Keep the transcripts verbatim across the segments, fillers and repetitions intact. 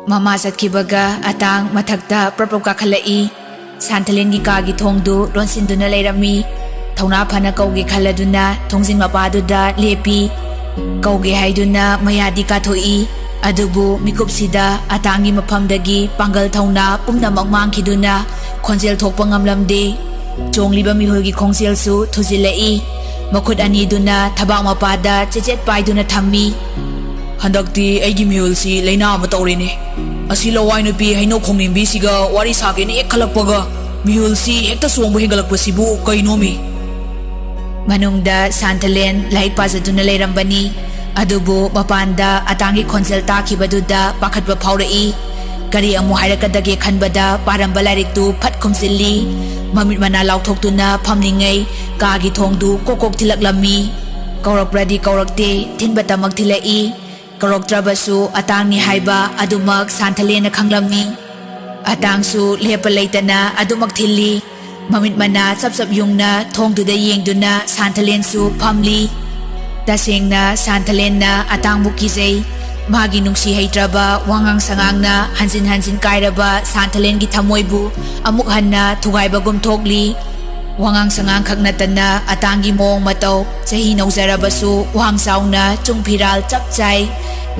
ꯃꯃꯥ ꯆꯠꯈꯤꯕꯒ ꯑꯇꯥꯡ ꯃꯊꯛꯇ ꯄ꯭ꯔꯞ ꯄ꯭ꯔꯞ ꯀꯥꯈꯠꯂꯛꯏ꯫ ꯁꯥꯟꯊꯂꯦꯟꯒꯤ ꯀꯥꯒꯤ ꯊꯣꯡꯗꯨ ꯂꯣꯟꯁꯤꯟꯗꯨꯅ ꯂꯩꯔꯝꯃꯤ꯫ ꯊꯧꯅꯥ ꯐꯅ ꯀꯧꯒꯦ ꯈꯜꯂꯗꯨꯅ ꯊꯣꯡꯖꯤꯟ ꯃꯄꯥꯗꯨꯗ ꯂꯦꯞꯄꯤ꯫ ꯀꯧꯒꯦ ꯍꯥꯏꯗꯨꯅ ꯃꯌꯥꯗꯤ ꯀꯥꯊꯣꯛꯏ꯫ ꯑꯗꯨꯕꯨ ꯃꯤꯀꯨꯞꯁꯤꯗ ꯑꯇꯥꯡꯒꯤ ꯃꯐꯝꯗꯒꯤ ꯄꯥꯡꯒꯜ ꯊꯧꯅꯥ ꯄꯨꯝꯅꯃꯛ ꯃꯥꯡꯈꯤꯗꯨꯅ ꯈꯣꯟꯖꯦꯜ ꯊꯣꯛꯄ ꯉꯝꯂꯝꯗꯦ꯫ ꯆꯣꯡꯂꯤꯕ ꯃꯤꯍꯨꯜꯒꯤ ꯈꯣꯡꯖꯦꯜꯁꯨ ꯊꯨꯖꯤꯜꯂꯛꯏ꯫ ꯃꯈꯨꯠ ꯑꯅꯤꯗꯨꯅ ꯊꯕꯥꯛ ꯃꯄꯥꯗ ꯆꯦꯆꯦꯠ ꯄꯥꯏꯗꯨꯅ ꯊꯝꯃꯤ꯫ "ꯍꯟꯗꯛꯇꯤ ꯑꯩꯒꯤ ꯃꯤꯍꯨꯜꯁꯤ ꯂꯩꯅꯥ ꯑꯃ ꯇꯧꯔꯦꯅꯦ꯫ ꯑꯁꯤ ꯂꯋꯥꯏ ꯅꯨꯄꯤ ꯍꯩꯅꯧ ꯈꯣꯡꯅꯤꯡꯕꯤꯁꯤꯒ ꯋꯥꯔꯤ ꯁꯥꯒꯦꯅ ꯍꯦꯛ ꯈꯜꯂꯛꯄꯒ ꯃꯤꯍꯨꯜꯁꯤ ꯍꯦꯛꯇ ꯆꯣꯡꯕ ꯍꯦꯟꯒꯠꯂꯛꯄꯁꯤꯕꯨ ꯀꯩꯅꯣꯃꯤ?" ꯃꯅꯨꯡꯗ ꯁꯥꯟꯊꯂꯦꯟ ꯂꯥꯏꯔꯤꯛ ꯄꯥꯖꯗꯨꯅ ꯂꯩꯔꯝꯕꯅꯤ꯫ ꯑꯗꯨꯕꯨ ꯃꯄꯥꯟꯗ ꯑꯇꯥꯡꯒꯤ ꯈꯣꯟꯖꯦꯜ ꯇꯥꯈꯤꯕꯗꯨꯗ ꯄꯥꯈꯠꯄ ꯐꯥꯎꯔꯛꯏ꯫ ꯀꯔꯤ ꯑꯃꯨꯛ ꯍꯥꯏꯔꯛꯀꯗꯒꯦ ꯈꯟꯕꯗ ꯄꯥꯔꯝꯕ ꯂꯥꯏꯔꯤꯛꯇꯨ ꯐꯠ ꯈꯨꯝꯖꯤꯜꯂꯤ꯫ ꯃꯃꯤꯠ ꯃꯅꯥ ꯂꯥꯎꯊꯣꯛꯇꯨꯅ ꯐꯝꯂꯤꯉꯩ ꯀꯥꯒꯤ ꯊꯣꯡꯗꯨ ꯀꯣꯛ ꯀꯣꯛ ꯊꯤꯜꯂꯛꯂꯝꯃꯤ꯫ ꯀꯧꯔꯛꯄ꯭ꯔꯗꯤ ꯀꯧꯔꯛꯇꯦ, ꯊꯤꯟꯕꯇꯃꯛ ꯊꯤꯜꯂꯛꯏ꯫ ꯀꯧꯔꯛꯇ꯭ꯔꯕꯁꯨ ꯑꯇꯥꯡꯅꯤ ꯍꯥꯏꯕ ꯑꯗꯨꯃꯛ ꯁꯥꯟꯊꯂꯦꯟꯅ ꯈꯪꯂꯝꯃꯤ꯫ ꯑꯇꯥꯡꯁꯨ ꯂꯦꯞꯄ ꯂꯩꯇꯅ ꯑꯗꯨꯃꯛ ꯊꯤꯜꯂꯤ꯫ ꯃꯃꯤꯠ ꯃꯅꯥ ꯆꯞ ꯆꯞ ꯌꯨꯡꯅ ꯊꯣꯡꯗꯨꯗ ꯌꯦꯡꯗꯨꯅ ꯁꯥꯟꯊꯂꯦꯟꯁꯨ ꯐꯝꯂꯤ꯫ ꯇꯁꯦꯡꯅ ꯁꯥꯟꯊꯂꯦꯟꯅ ꯑꯇꯥꯡꯕꯨ ꯀꯤꯖꯩ꯫ ꯃꯥꯒꯤ ꯅꯨꯡꯁꯤ ꯍꯩꯇ꯭ꯔꯕ ꯋꯥꯉꯥꯡ ꯁꯉꯥꯡꯅ ꯍꯟꯖꯤꯟ ꯍꯟꯖꯤꯟ ꯀꯥꯏꯔꯕ ꯁꯥꯟꯊꯂꯦꯟꯒꯤ ꯊꯃꯣꯏꯕꯨ ꯑꯃꯨꯛ ꯍꯟꯅ ꯊꯨꯒꯥꯏꯕꯒꯨꯝ ꯊꯣꯛꯂꯤ꯫ ꯋꯥꯉꯥꯡ ꯁꯉꯥꯡ ꯈꯛ ꯅꯠꯇꯅ ꯑꯇꯥꯡꯒꯤ ꯃꯑꯣꯡ ꯃꯇꯧ, ꯆꯍꯤ ꯅꯧꯖꯔꯕꯁꯨ ꯋꯥꯡ ꯆꯥꯎꯅ, ꯆꯨꯡ ꯐꯤꯔꯥꯜ ꯆꯞ ꯆꯥꯏ꯫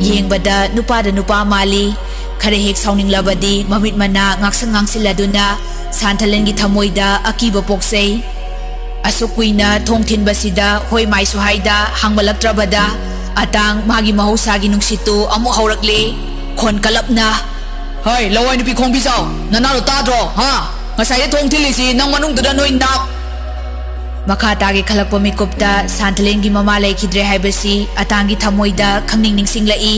ꯌꯦꯡꯕꯗ ꯅꯨꯄꯥꯗ ꯅꯨꯄꯥ ꯃꯥꯜꯂꯤ꯫ ꯈꯔ ꯍꯦꯛ ꯁꯥꯎꯅꯤꯡꯂꯕꯗꯤ ꯃꯃꯤꯠ ꯃꯅꯥ ꯉꯥꯛꯁꯪ ꯉꯥꯡꯁꯤꯜꯂꯗꯨꯅ ꯁꯥꯟꯊꯂꯦꯟꯒꯤ ꯊꯃꯣꯏꯗ ꯑꯀꯤꯕ ꯄꯣꯛꯆꯩ꯫ ꯑꯁꯨꯛ ꯀꯨꯏꯅ ꯊꯣꯡ ꯊꯤꯟꯕꯁꯤꯗ ꯍꯣꯏ ꯃꯥꯏꯁꯨ ꯍꯥꯏꯗ ꯍꯥꯡꯕꯂꯛꯇ꯭ꯔꯕꯗ ꯑꯇꯥꯡ ꯃꯥꯒꯤ ꯃꯍꯧꯁꯥꯒꯤ ꯅꯨꯡꯁꯤꯠꯇꯨ ꯑꯃꯨꯛ ꯍꯧꯔꯛꯂꯦ꯫ ꯈꯣꯟ ꯀꯂꯞꯅ, "ꯍꯣꯏ, ꯂꯋꯥꯏ ꯅꯨꯄꯤ ꯈꯣꯡꯕꯤꯖꯥꯎ, ꯅꯅꯥꯗꯣ ꯇꯥꯗ꯭ꯔꯣ, ꯍꯥ? ꯉꯁꯥꯏꯗ ꯊꯣꯡ ꯊꯤꯜꯂꯤꯁꯤ ꯅꯪ ꯃꯅꯨꯡꯗꯨꯗ ꯅꯣꯏ ꯅꯥꯞ!" ꯃꯈꯥ ꯇꯥꯒꯦ ꯈꯜꯂꯛꯄ ꯃꯤꯀꯨꯞꯇ ꯁꯥꯟꯊꯂꯦꯟꯒꯤ ꯃꯃꯥ ꯂꯩꯈꯤꯗ꯭ꯔꯦ ꯍꯥꯏꯕꯁꯤ ꯑꯇꯥꯡꯒꯤ ꯊꯃꯣꯏꯗ ꯈꯪꯅꯤꯡ ꯅꯤꯡꯁꯤꯡꯂꯛꯏ꯫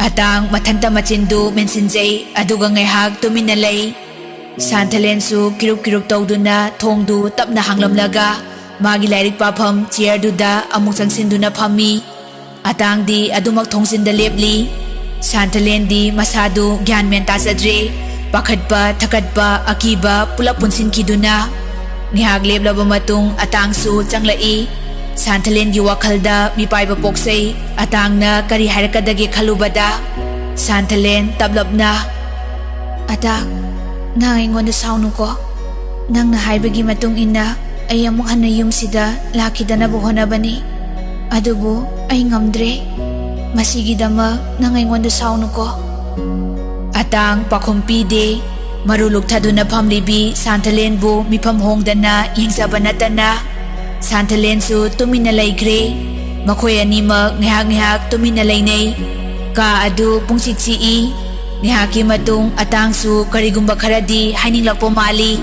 ꯑꯇꯥꯡ ꯃꯊꯟꯇ ꯃꯆꯤꯟꯗꯨ ꯃꯦꯟꯁꯤꯟꯖꯩ, ꯑꯗꯨꯒ ꯉꯥꯏꯍꯥꯛ ꯇꯨꯃꯤꯟꯅ ꯂꯩ꯫ ꯁꯥꯟꯊꯂꯦꯟꯁꯨ ꯀꯤꯔꯨꯞ ꯀꯤꯔꯨꯞ ꯇꯧꯗꯨꯅ ꯊꯣꯡꯗꯨ ꯇꯞꯅ ꯍꯥꯡꯂꯝꯂꯒ ꯃꯥꯒꯤ ꯂꯥꯏꯔꯤꯛ ꯄꯥꯐꯝ ꯆꯤꯌꯔꯗꯨꯗ ꯑꯃꯨꯛ ꯆꯪꯁꯤꯟꯗꯨꯅ ꯐꯝꯃꯤ꯫ ꯑꯇꯥꯡꯗꯤ ꯑꯗꯨꯃꯛ ꯊꯣꯡꯖꯤꯟꯗ ꯂꯦꯞꯂꯤ꯫ ꯁꯥꯟꯊꯂꯦꯟꯗꯤ ꯃꯁꯥꯗꯨ ꯒ꯭ꯌꯥꯟ ꯃꯦꯟ ꯇꯥꯖꯗ꯭ꯔꯦ꯫ ꯄꯥꯈꯠꯄ, ꯊꯀꯠꯄ, ꯑꯀꯤꯕ ꯄꯨꯂꯞ ꯄꯨꯟꯁꯤꯟꯈꯤꯗꯨꯅ ꯉꯥꯏꯍꯥꯛ ꯂꯦꯞꯂꯕ ꯃꯇꯨꯡ ꯑꯇꯥꯡꯁꯨ ꯆꯪꯂꯛꯏ꯫ ꯁꯥꯟꯊꯂꯦꯟꯒꯤ ꯋꯥꯈꯜꯗ ꯃꯤꯄꯥꯏꯕ ꯄꯣꯛꯆꯩ꯫ ꯑꯇꯥꯡꯅ ꯀꯔꯤ ꯍꯥꯏꯔꯛꯀꯗꯒꯦ ꯈꯜꯂꯨꯕꯗ, ꯁꯥꯟꯊꯂꯦꯟ ꯇꯞꯂꯞꯅ, "ꯑꯇꯥꯡ, ꯅꯪ ꯑꯩꯉꯣꯟꯗ ꯁꯥꯎꯅꯨꯀꯣ꯫ ꯅꯪꯅ ꯍꯥꯏꯕꯒꯤ ꯃꯇꯨꯡ ꯏꯟꯅ ꯑꯩ ꯑꯃꯨꯛ ꯍꯟꯅ ꯌꯨꯝꯁꯤꯗ ꯂꯥꯛꯈꯤꯗꯅꯕ ꯍꯣꯠꯅꯕꯅꯤ꯫ ꯑꯗꯨꯕꯨ ꯑꯩ ꯉꯝꯗ꯭ꯔꯦ꯫ ꯃꯁꯤꯒꯤꯗꯃꯛ ꯅꯪ ꯑꯩꯉꯣꯟꯗ ꯁꯥꯎꯅꯨꯀꯣ꯫" ꯑꯇꯥꯡ ꯄꯥꯎꯈꯨꯝ ꯄꯤꯗꯦ꯫ ꯃꯔꯨ ꯂꯨꯛꯊꯗꯨꯅ ꯐꯝꯂꯤꯕꯤ ꯁꯥꯟꯊꯂꯦꯟꯕꯨ ꯃꯤꯐꯝ ꯍꯣꯡꯗꯅ ꯌꯦꯡꯖꯕ ꯅꯠꯇꯅ, ꯁꯥꯟꯊꯂꯦꯟꯁꯨ ꯇꯨꯃꯤꯟꯅ ꯂꯩꯈ꯭ꯔꯦ꯫ ꯃꯈꯣꯏ ꯑꯅꯤꯃꯛ ꯉꯥꯏꯍꯥꯛ ꯉꯥꯏꯍꯥꯛ ꯇꯨꯃꯤꯟꯅ ꯂꯩꯅꯩ꯫ ꯀꯥ ꯑꯗꯨ ꯄꯨꯡꯆꯤꯛ ꯆꯤꯛꯏ꯫ ꯉꯥꯏꯍꯥꯛꯀꯤ ꯃꯇꯨꯡ ꯑꯇꯥꯡꯁꯨ ꯀꯔꯤꯒꯨꯝꯕ ꯈꯔꯗꯤ ꯍꯥꯏꯅꯤꯡꯂꯛꯄ ꯃꯥꯜꯂꯤ꯫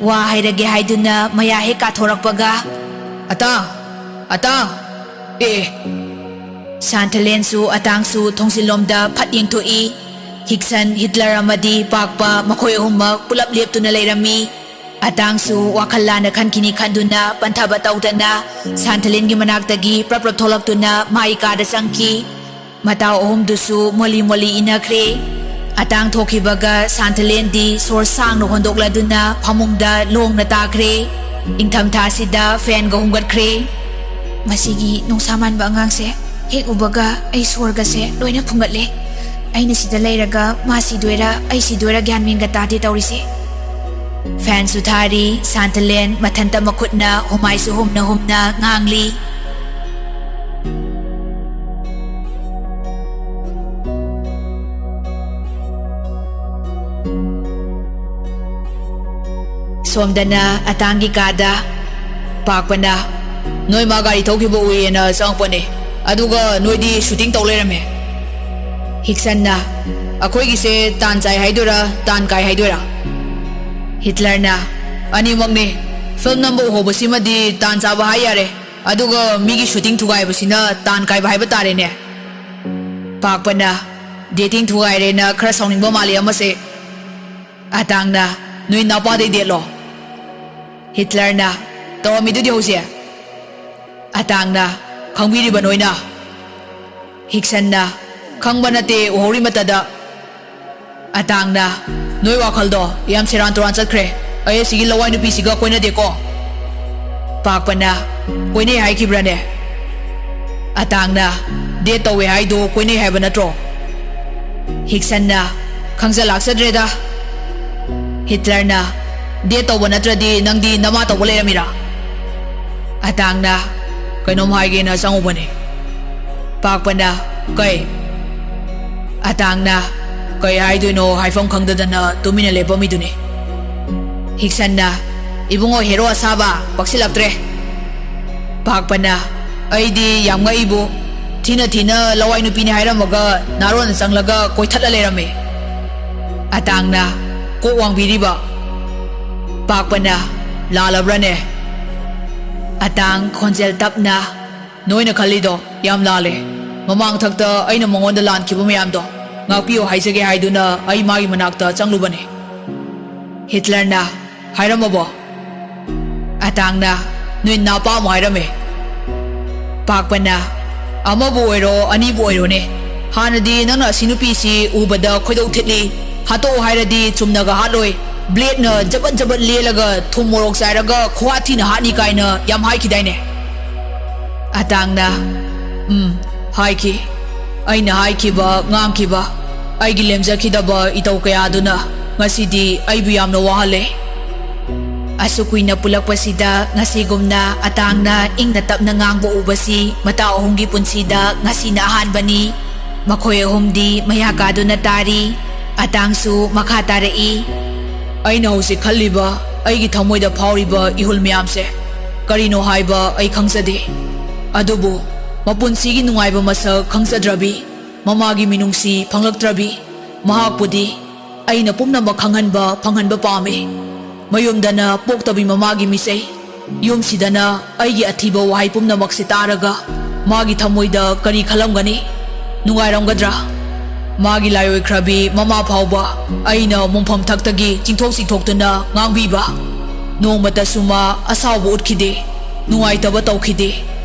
ꯋꯥ ꯍꯥꯏꯔꯒꯦ ꯍꯥꯏꯗꯨꯅ ꯃꯌꯥ ꯍꯦꯛ ꯀꯥꯊꯣꯔꯛꯄꯒ, "ꯑꯇꯥꯡ! ꯑꯇꯥꯡ! ꯑꯦ!" ꯁꯥꯟꯊꯂꯦꯟꯁꯨ ꯑꯇꯥꯡꯁꯨ ꯊꯣꯡꯖꯤꯜꯂꯣꯝꯗ ꯐꯠ ꯌꯦꯡꯊꯣꯛꯏ꯫ ꯍꯤꯛꯁꯟ, ꯍꯤꯠꯂꯔ ꯑꯃꯗꯤ ꯄꯥꯛꯄ ꯃꯈꯣꯏ ꯑꯍꯨꯝꯃꯛ ꯄꯨꯂꯞ ꯂꯦꯞꯇꯨꯅ ꯂꯩꯔꯝꯃꯤ꯫ ꯑꯇꯥꯡꯁꯨ ꯋꯥꯈꯜ ꯂꯥꯟꯅ ꯈꯟꯈꯤꯅꯤ ꯈꯟꯗꯨꯅ ꯄꯟꯊꯕ ꯇꯧꯗꯅ ꯁꯥꯟꯊꯂꯦꯟꯒꯤ ꯃꯅꯥꯛꯇꯒꯤ ꯄ꯭ꯔꯞ ꯄ꯭ꯔꯞ ꯊꯣꯛꯂꯛꯇꯨꯅ ꯃꯥꯒꯤ ꯀꯥꯗ ꯆꯪꯈꯤ꯫ ꯃꯇꯥꯎ ꯑꯍꯨꯝꯗꯨꯁꯨ ꯃꯣꯂꯤ ꯃꯣꯂꯤ ꯏꯟꯅꯈ꯭ꯔꯦ꯫ ꯑꯇꯥꯡ ꯊꯣꯛꯈꯤꯕꯒ ꯁꯥꯟꯊꯂꯦꯟꯗꯤ ꯁꯣꯔ ꯁꯥꯡꯅ ꯍꯣꯟꯗꯣꯛꯂꯗꯨꯅ ꯐꯃꯨꯡꯗ ꯂꯣꯡꯅ ꯇꯥꯈ꯭ꯔꯦ꯫ ꯏꯪꯊꯝꯊꯥꯁꯤꯗ ꯐꯦꯟꯒ ꯍꯨꯝꯒꯠꯈ꯭ꯔꯦ꯫ "ꯃꯁꯤꯒꯤ ꯅꯨꯡꯁꯥ ꯃꯥꯟꯕ ꯑꯉꯥꯡꯁꯦ ꯍꯦꯛ ꯎꯕꯒ ꯑꯩ ꯁꯣꯔꯒꯁꯦ ꯂꯣꯏꯅ ꯐꯨꯡꯒꯠꯂꯦ꯫ ꯑꯩꯅ ꯁꯤꯗ ꯂꯩꯔꯒ ꯃꯥ ꯁꯤꯗꯣꯏꯔꯥ ꯑꯩ ꯁꯤꯗꯣꯏꯔꯥ ꯒ꯭ꯌꯥꯟ ꯃꯦꯟꯒ ꯇꯥꯗꯦ ꯇꯧꯔꯤꯁꯦ꯫" ꯐꯦꯟꯁꯨ ꯊꯥꯔꯤ, ꯁꯥꯟꯊꯂꯦꯟ ꯃꯊꯟꯇ ꯃꯈꯨꯠꯅ ꯍꯨꯃꯥꯏꯁꯨ ꯍꯨꯝꯅ ꯍꯨꯝꯅ ꯉꯥꯡꯂꯤ꯫ ꯁꯣꯝꯗꯅ ꯑꯇꯥꯡꯒꯤ ꯀꯥꯗ꯫ ꯄꯥꯛꯄꯅ, "ꯅꯣꯏ ꯃꯥ ꯒꯥꯔꯤ ꯊꯧꯈꯤꯕ ꯎꯏꯌꯦꯅ ꯆꯪꯉꯛꯄꯅꯦ, ꯑꯗꯨꯒ ꯅꯣꯏꯗꯤ ꯁꯨꯇꯤꯡ ꯇꯧ ꯂꯩꯔꯝꯃꯦ꯫" ꯍꯤꯛꯁꯟꯅ, "ꯑꯩꯈꯣꯏꯒꯤꯁꯦ ꯇꯥꯟ ꯆꯥꯏ ꯍꯥꯏꯗꯣꯏꯔꯥ, ꯇꯥꯟ ꯀꯥꯏ ꯍꯥꯏꯗꯣꯏꯔꯥ?" ꯍꯤꯠꯂꯔꯅ, "ꯑꯅꯤꯃꯛꯅꯦ꯫ ꯐꯤꯜꯝ ꯅꯝꯕ ꯎꯍꯧꯕꯁꯤꯃꯗꯤ ꯇꯥꯟ ꯆꯥꯕ ꯍꯥꯏ ꯌꯥꯔꯦ, ꯑꯗꯨꯒ ꯃꯤꯒꯤ ꯁꯨꯇꯤꯡ ꯊꯨꯒꯥꯏꯕꯁꯤꯅ ꯇꯥꯟ ꯀꯥꯏꯕ ꯍꯥꯏꯕ ꯇꯥꯔꯦꯅꯦ꯫" ꯄꯥꯛꯄꯅ, "ꯗꯦꯇꯤꯡ ꯊꯨꯒꯥꯏꯔꯦꯅ ꯈꯔ ꯁꯥꯎꯅꯤꯡꯕ ꯃꯥꯜꯂꯤ ꯑꯃꯁꯦ꯫" ꯑꯇꯥꯡꯅ, "ꯅꯣꯏ ꯅꯥꯄꯥꯗꯩ ꯗꯦꯠꯂꯣ?" ꯍꯤꯠꯂꯔꯅ, "ꯇꯧꯔꯝꯃꯤꯗꯨꯗꯤ ꯍꯧꯖꯤꯛ꯫" ꯑꯇꯥꯡꯅ, "ꯈꯪꯕꯤꯔꯤꯕ ꯅꯣꯏꯅ?" ꯍꯤꯛꯁꯟꯅ, "ꯈꯪꯕ ꯅꯠꯇꯦ, ꯎꯍꯧꯔꯤꯃꯠꯇꯗ꯫" ꯑꯇꯥꯡꯅ, "ꯅꯣꯏ ꯋꯥꯈꯜꯗꯣ ꯌꯥꯝ ꯁꯦꯔꯥꯟ ꯇꯨꯔꯥꯟ ꯆꯠꯈ꯭ꯔꯦ꯫ ꯑꯩ ꯑꯁꯤꯒꯤ ꯂꯋꯥꯏ ꯅꯨꯄꯤꯁꯤꯒ ꯀꯣꯏꯅꯗꯦꯀꯣ꯫" ꯄꯥꯛꯄꯅ, "ꯀꯣꯏꯅꯩ ꯍꯥꯏꯈꯤꯕ꯭ꯔꯥꯅꯦ?" ꯑꯇꯥꯡꯅ, "ꯗꯦꯠ ꯇꯧꯋꯦ ꯍꯥꯏꯗꯣ ꯀꯣꯏꯅꯩ ꯍꯥꯏꯕ ꯅꯠꯇ꯭ꯔꯣ?" ꯍꯤꯛꯁꯟꯅ, "ꯈꯪꯖ ꯂꯥꯛꯆꯗ꯭ꯔꯦꯗ꯫ ꯍꯤꯠꯂꯔꯅ, ꯗꯦꯠ ꯇꯧꯕ ꯅꯠꯇ꯭ꯔꯗꯤ ꯅꯪꯗꯤ ꯅꯃꯥ ꯇꯧꯕ ꯂꯩꯔꯝꯃꯤꯔꯥ?" ꯑꯇꯥꯡꯅ, "ꯀꯩꯅꯣꯝ ꯍꯥꯏꯒꯦꯅ ꯆꯪꯉꯨꯕꯅꯤ꯫" ꯄꯥꯛꯄꯅ, "ꯀꯩ?" ꯑꯇꯥꯡꯅ, "ꯀꯩ ꯍꯥꯏꯗꯣꯏꯅꯣ ꯍꯥꯏꯐꯝ ꯈꯪꯗꯗꯅ ꯇꯨꯃꯤꯟꯅ ꯂꯦꯞꯄꯝꯃꯤꯗꯨꯅꯤ꯫" ꯍꯤꯛꯁꯟꯅ, "ꯏꯕꯨꯡꯉꯣ ꯍꯦꯔꯣ ꯑꯁꯥꯕ, ꯄꯛꯁꯤꯜꯂꯛꯇ꯭ꯔꯦ꯫" ꯄꯥꯛꯄꯅ, "ꯑꯩꯗꯤ ꯌꯥꯝ ꯉꯛꯏꯕꯨ꯫ ꯊꯤꯅ ꯊꯤꯅ ꯂꯋꯥꯏ ꯅꯨꯄꯤꯅꯤ ꯍꯥꯏꯔꯝꯃꯒ ꯅꯥꯔꯣꯟ ꯆꯪꯂꯒ ꯀꯣꯏꯊꯠꯂ ꯂꯩꯔꯝꯃꯤ꯫" ꯑꯇꯥꯡꯅ, "ꯀꯣꯛ ꯋꯥꯡꯕꯤꯔꯤꯕ꯫" ꯄꯥꯛꯄꯅ, "ꯂꯥꯜꯂꯕ꯭ꯔꯅꯦ?" ꯑꯇꯥꯡ, ꯈꯣꯟꯖꯦꯜ ꯇꯞꯅ, "ꯅꯣꯏꯅ ꯈꯜꯂꯤꯗꯣ ꯌꯥꯝ ꯂꯥꯜꯂꯦ꯫ ꯃꯃꯥꯡꯊꯛꯇ ꯑꯩꯅ ꯃꯉꯣꯟꯗ ꯂꯥꯟꯈꯤꯕ ꯃꯌꯥꯝꯗꯣ ꯉꯥꯛꯄꯤꯌꯨ ꯍꯥꯏꯖꯒꯦ ꯍꯥꯏꯗꯨꯅ ꯑꯩ ꯃꯥꯒꯤ ꯃꯅꯥꯛꯇ ꯆꯪꯂꯨꯕꯅꯦ꯫" ꯍꯤꯠꯂꯔꯅ, "ꯍꯥꯏꯔꯝꯃꯕꯣ?" ꯑꯇꯥꯡꯅ, "ꯅꯣꯏ ꯅꯥꯄꯥ ꯑꯃꯨꯛ ꯍꯥꯏꯔꯝꯃꯦ꯫" ꯄꯥꯛꯄꯅ, "ꯑꯃꯕꯨ ꯑꯣꯏꯔꯣ, ꯑꯅꯤꯕꯨ ꯑꯣꯏꯔꯣꯅꯦ, ꯍꯥꯟꯅꯗꯤ ꯅꯪꯅ ꯑꯁꯤ ꯅꯨꯄꯤꯁꯤ ꯎꯕꯗ ꯈꯣꯏꯗꯧ ꯊꯤꯠꯂꯤ, ꯍꯥꯠꯇꯣꯛꯎ ꯍꯥꯏꯔꯗꯤ ꯆꯨꯝꯅꯒ ꯍꯥꯠꯂꯣꯏ, ꯕ꯭ꯂꯦꯗꯅ ꯖꯕꯠ ꯖꯕꯠ ꯂꯦꯜꯂꯒ ꯊꯨꯝ ꯃꯣꯔꯣꯛ ꯆꯥꯏꯔꯒ ꯈꯨꯍꯥꯠ ꯊꯤꯅ ꯍꯥꯠꯅꯤ ꯀꯥꯏꯅ ꯌꯥꯝ ꯍꯥꯏꯈꯤꯗꯥꯏꯅꯦ?" ꯑꯇꯥꯡꯅ, "ꯎꯝ, ꯍꯥꯏꯈꯤ꯫ ꯑꯩꯅ ꯍꯥꯏꯈꯤꯕ, ꯉꯥꯡꯈꯤꯕ, ꯑꯩꯒꯤ ꯂꯦꯝꯖꯈꯤꯗꯕ ꯏꯇꯧ ꯀꯌꯥꯗꯨꯅ ꯉꯁꯤꯗꯤ ꯑꯩꯕꯨ ꯌꯥꯝꯅ ꯋꯥꯍꯜꯂꯦ꯫" ꯑꯁꯨꯛ ꯀꯨꯏꯅ ꯄꯨꯜꯂꯛꯄꯁꯤꯗ ꯉꯁꯤꯒꯨꯝꯅ ꯑꯇꯥꯡꯅ ꯏꯪꯅ ꯇꯞꯅ ꯉꯥꯡꯕ ꯎꯕꯁꯤ ꯃꯇꯥꯎ ꯑꯍꯨꯝꯒꯤ ꯄꯨꯟꯁꯤꯗ ꯉꯁꯤꯅ ꯑꯍꯥꯟꯕꯅꯤ꯫ ꯃꯈꯣꯏ ꯑꯍꯨꯝꯗꯤ ꯃꯌꯥ ꯀꯥꯗꯨꯅ ꯇꯥꯔꯤ꯫ ꯑꯇꯥꯡꯁꯨ ꯃꯈꯥ ꯇꯥꯔꯛꯏ꯫ "ꯑꯩꯅ ꯍꯧꯖꯤꯛ ꯈꯜꯂꯤꯕ, ꯑꯩꯒꯤ ꯊꯃꯣꯏꯗ ꯐꯥꯎꯔꯤꯕ ꯏꯍꯨꯜ ꯃꯌꯥꯝꯁꯦ ꯀꯔꯤꯅꯣ ꯍꯥꯏꯕ ꯑꯩ ꯈꯪꯖꯗꯦ꯫ ꯑꯗꯨꯕꯨ ꯃꯄꯨꯟꯁꯤꯒꯤ ꯅꯨꯡꯉꯥꯏꯕ ꯃꯁꯛ ꯈꯪꯖꯗ꯭ꯔꯕꯤ, ꯃꯃꯥꯒꯤ ꯃꯤꯅꯨꯡꯁꯤ ꯐꯪꯂꯛꯇ꯭ꯔꯕꯤ ꯃꯍꯥꯛꯄꯨꯗꯤ ꯑꯩꯅ ꯄꯨꯝꯅꯃꯛ ꯈꯪꯍꯟꯕ ꯐꯪꯍꯟꯕ ꯄꯥꯝꯃꯤ꯫ ꯃꯌꯨꯝꯗꯅ ꯄꯣꯛꯇꯕꯤ ꯃꯃꯥꯒꯤ ꯃꯤꯆꯩ, ꯌꯨꯝꯁꯤꯗꯅ ꯑꯩꯒꯤ ꯑꯊꯤꯕ ꯋꯥꯍꯩ ꯄꯨꯝꯅꯃꯛꯁꯦ ꯇꯥꯔꯒ ꯃꯥꯒꯤ ꯊꯃꯣꯏꯗ ꯀꯔꯤ ꯈꯜꯂꯝꯒꯅꯤ? ꯅꯨꯡꯉꯥꯏꯔꯝꯒꯗ꯭ꯔꯥ? ꯃꯥꯒꯤ ꯂꯥꯏꯑꯣꯏꯈ꯭ꯔꯕꯤ ꯃꯃꯥ ꯐꯥꯎꯕ ꯑꯩꯅ ꯃꯣꯡꯐꯝ ꯊꯛꯇꯒꯤ ꯆꯤꯡꯊꯣꯛ ꯆꯤꯡꯊꯣꯛꯇꯨꯅ ꯉꯥꯡꯕꯤꯕ꯫ ꯅꯣꯡꯃꯇꯁꯨ ꯃꯥ ꯑꯁꯥꯎꯕ ꯎꯠꯈꯤꯗꯦ, ꯅꯨꯡꯉꯥꯏꯇꯕ ꯇꯧꯈꯤꯗꯦ꯫